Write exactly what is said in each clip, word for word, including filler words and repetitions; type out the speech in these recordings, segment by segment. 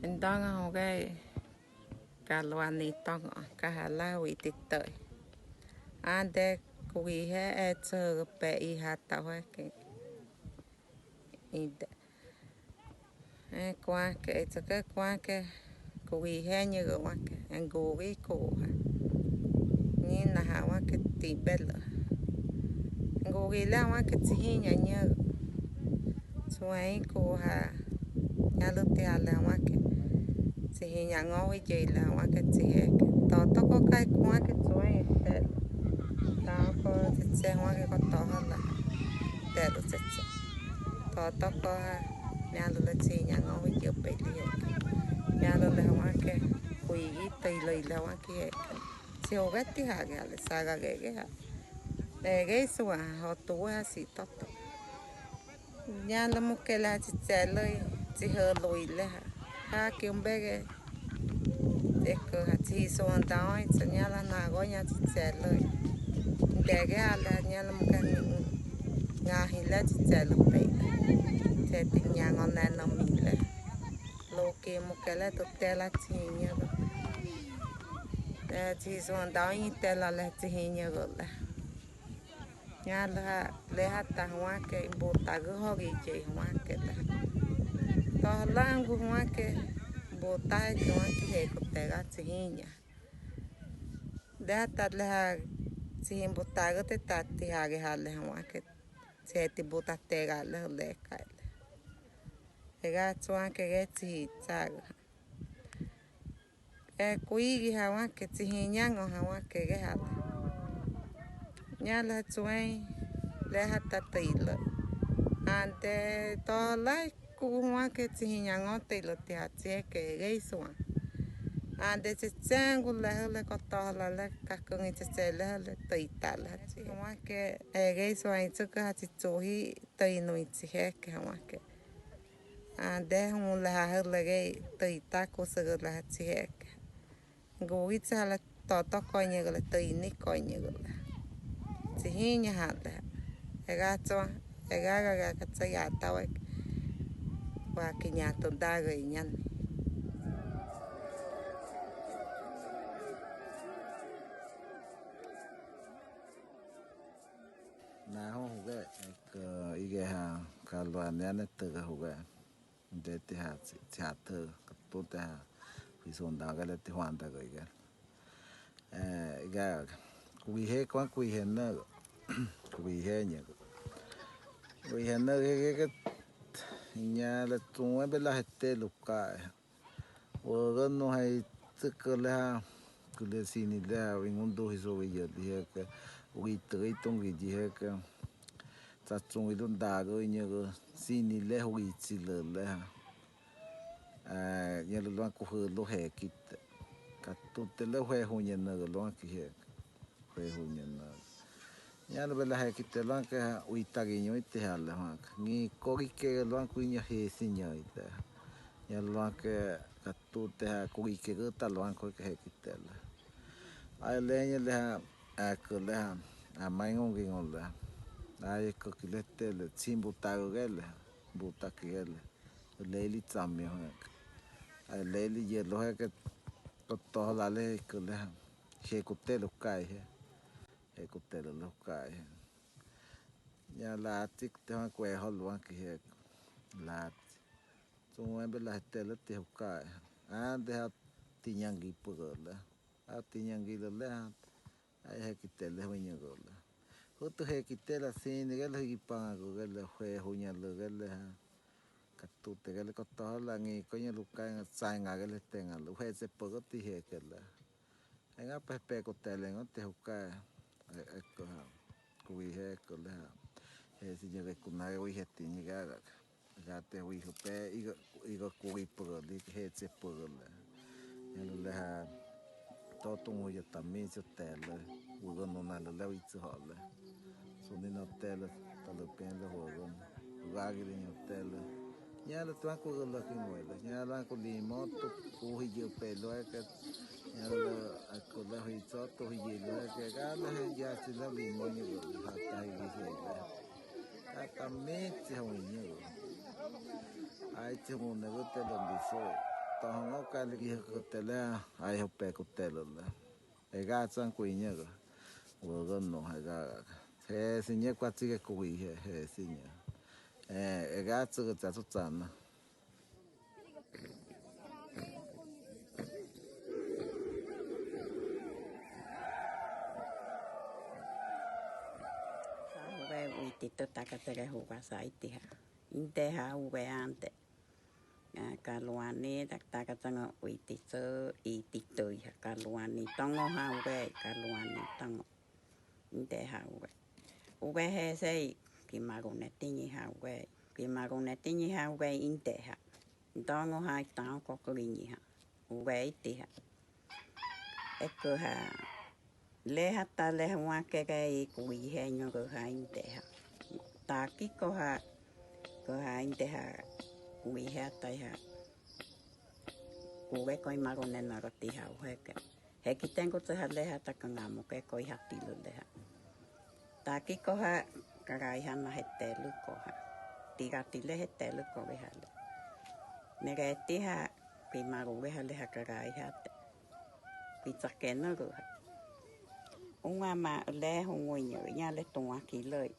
Ntonga hu gae, kaloa ni tonga, kahala wi titoi. Ande kuihe e tsu pe i hata wake. Ida. E kuake, e tsuke kuake, kuihe nye ge wake, e ngui kuha. Ni naha wake tibel. Ngui le wake tsihinya nye. Tsuai kuha. Nyalu ti ale wake. Tsihinya ngui je le wake tsiheke. Toto ko kai kuake tsuai tel. Tau ko tsitse wake ko toho la. Telu tsitse. Toto ko ha, nyalu le tsihinya ngui je pe di heke. Nyalu le wake, kui i te ilo ilo wake heke. Tsi hoga ti ha ge ale, saga ge ge ha. Le ge sua, ho tu ha si toto. Nyalu muke la tsi tseloi, tsi heloi le ha. Ha ki umbe ge. Eko ha tsi suan daoi, tsi nyala nago nya tsi tseloi. Ndege ale nyala muka ni ngahi le tsi tselu pe. Tsi ti nyango neno mi le. Loke muka le to tela tsi nyago. E tsi suan daoi tela le tsi nyago le. Nya leha, leha ta huake, buta ge hogi je huake ta. Toh langu huake, buta he huake he kutega tsihinya. Leha ta leha, tsihin buta ge te ta ti hage ha leha huake. Tsi ti buta tega leha leka le. Ega tsuake ge tsihi tsaga. E kuigi ha wake, tsihinya ngo ha wake ge ha le. Nya le tsuai, leha ta te ilo. Ante to lai ku wake tsihinya ngo te ilo ti ha tsiheke ge sua. Ante tsitsengu leha le ko to la le kakungi tsitse leha le te ita le tsi. Wake e ge sua i tsuke ha tsi tsuhi te inu i tsiheke ha wake. Ande hu leha hela ge te ita ko sege leha tsiheke. Ngui tsi hala toto koinye ge le te ini koinye ge le. Tsihinya hala. Ega tso, ega ga ga ka tsa ya ta wek. Wa kinya to da ge nyan. Na ho huge, ek, ige ha, kalo ane ane tega huge. Nde ti ha, ti ha te, katu ti ha, hui sonda ga le ti huanda ga ige. Eh, ige, kuihe kwa kuihe na, kuihe nye. Kuihe na, ige, ige, nya le tun, ebe la hete luka, eh. Waganu hai teke leha, kule sini leha, wingundu hiso wiya diheke, wite itung gi diheke. Tsatsun ilun dago inyege sini leha witsi le leha. Eh, nya le luan kuhe luhe kite. Katute le hue hunya nege luan kiheke. Hue hunya na. Nya le bela hekite luan ke ha, uitagi nyo ite ha le huan ke. Ngi kogi ke luan ku inyo hesi nyo ite. Nya luan ke katute ha kogi ke ge ta luan ko ke hekite le. Ai le nya le ha, a ke le ha, a mai ngongi ngo le. Ai ko kile te le, tsimbu tago ge le, bu taki ge le. Leli tsami huan ke. Ai leli ye lo heke, koto la le ke le ha. Hekute lukai he. Hekute lukai he. Nya lati te huan kue ho luan ki he. Lati. Tun ebe la tele te hukai. Ande ha tinyangi pugole. Ha tinyangi lele ha. Ai hekite le huinye gole. Hutu hekite la sini gele higi pango gele hue hunya le gele ha. Katute gele koto la ngi koinye lukai nga tsai nga gele tenga le. Hue se pogo ti heke le. Enga pe pe ko tele ngo te hukai. E, eko ha. Kui he ko le ha. He si nyoge kunage wi he ti nyiga ga. Ga te wi hupe iga, iga kui pogoli he se pogole. Nyalu le ha. Totung uya tami se tele. Uga nuna le le wi se hole. Suni no tele. Talupen le hogon. Uga giri no tele. Nya le tuan ku gelo ki muela. Nya le ku limo tu ku hiji pe lo eke. Nya le aku le hiji tu hiji lo eke. Ka le hiji asi le limo ni lo. Hata hiji se le. Kata mi ti ho ni lo. Ai ti ho ne lo te lo biso. Tohongo kali ki hekutele, ai hope kutele le. Ega tsan kuinya ga. Waga no hega. He sinya kwa tsike kui he, he sinya. Eh, ega tsuga tsatsu tsana. Sa huga uitito taka tere huga sa itiha. Inte ha huga ante. Ah, kaluani tak taka tango uitito, itito iha kaluani tongo ha huga, kaluani tongo. Inte ha huga. Huga he sei, ki magu ne tingi ha huga. Ki magu ne tingi ha huga inte ha. Tongo ha itao ko kulingi ha. Huga itiha. Eko ha. Leha ta leha wake kai kuihe nyogo ha inte ha. Taki ko ha. Ko ha inte ha. Kuihe ta ha. Kuwe koi magu ne noro tiha uheke. He ki tengo tseha leha ta kangamu ke koi ha tilu leha. Taki ko ha karai ha na he telu ko ha. Tiga tile he telu ko we ha le. Nere tiha kui magu we ha leha karai ha te. Kui tsake noro ha. Unga ma le hungu nyo, nya le tunga ki le.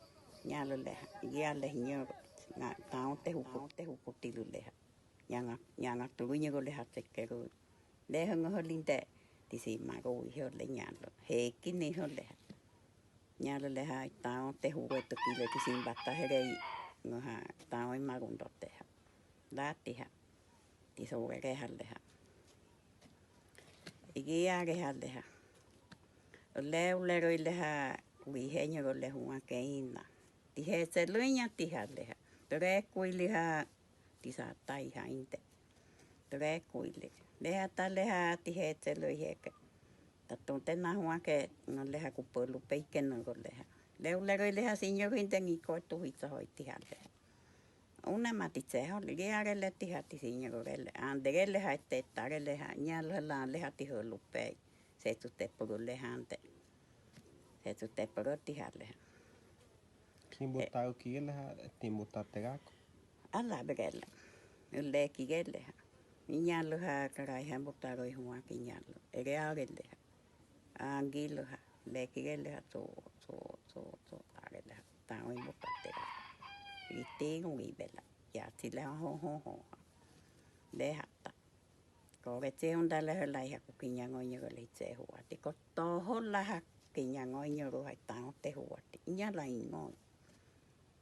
Nya le leha, nya le nyo. Nga tao te huku, te huku tilu leha. Nya nga, nya nga tulu nyo leha tsekeru. Leha ngo ho linde, tisi magu we ho le nya le. He kini ho leha. Nya le leha tao te huku tu ki le tisi bata he rei ngo ha tao i magu ndo te ha. Lati ha. Tiso were ha leha. Igi age ha leha. Ole ule roi leha kuihe nyo le hua ke ina. Tihe se luinya tiha leha. Tere kui leha tisa tai ha inte. Tere kui le. Leha ta leha tihe se lui heke. Tatunte na hua ke no leha ku pelu pei ke no go leha. Le ule roi leha sinyo inte ngi ko tu hita hoi tiha leha. Una mati tseho, ligi are le tiha ti sinya gore le. Ande ge leha te tare leha, nya leha leha ti holu pe. Se tu te puru leha ante. Se tu te puru tiha leha. Timbu tau ki leha, timbu ta te gako. Ala begele. Ule ki ge leha. Nya leha karai ha buta roi hua ki nya le. Ere are leha. Angi leha, leki ge leha tso, tso, tso, tso, age leha. Tao i mo pate ra. Iti ngu i bela. Ya ti leha ho, ho, ho. Leha ta. Ko ge tse hunda leha lai ha ku kinya ngoi nyo le tse hua. Ti ko toho la ha kinya ngoi nyo ro ha tao te hua. Ti nya lai ngoi.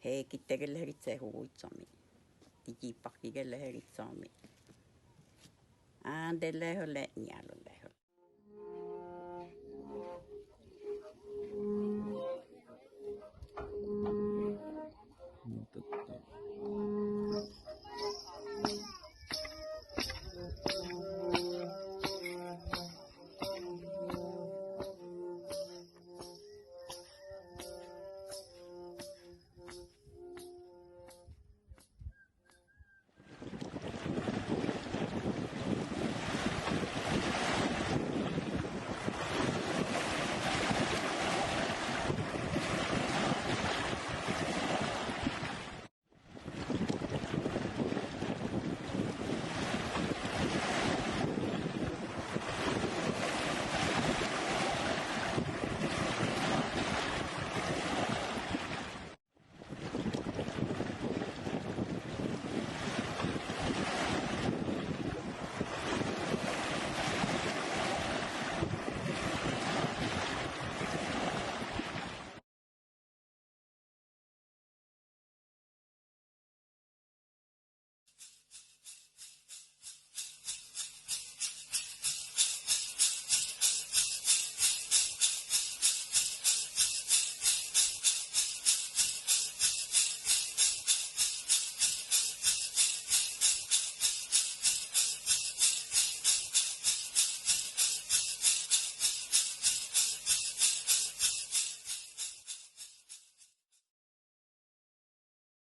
He ki te ge leha ri tse hua i tsomi. Ti ki pak ki ge leha ri tsomi. Ande leho le, nya lo leho.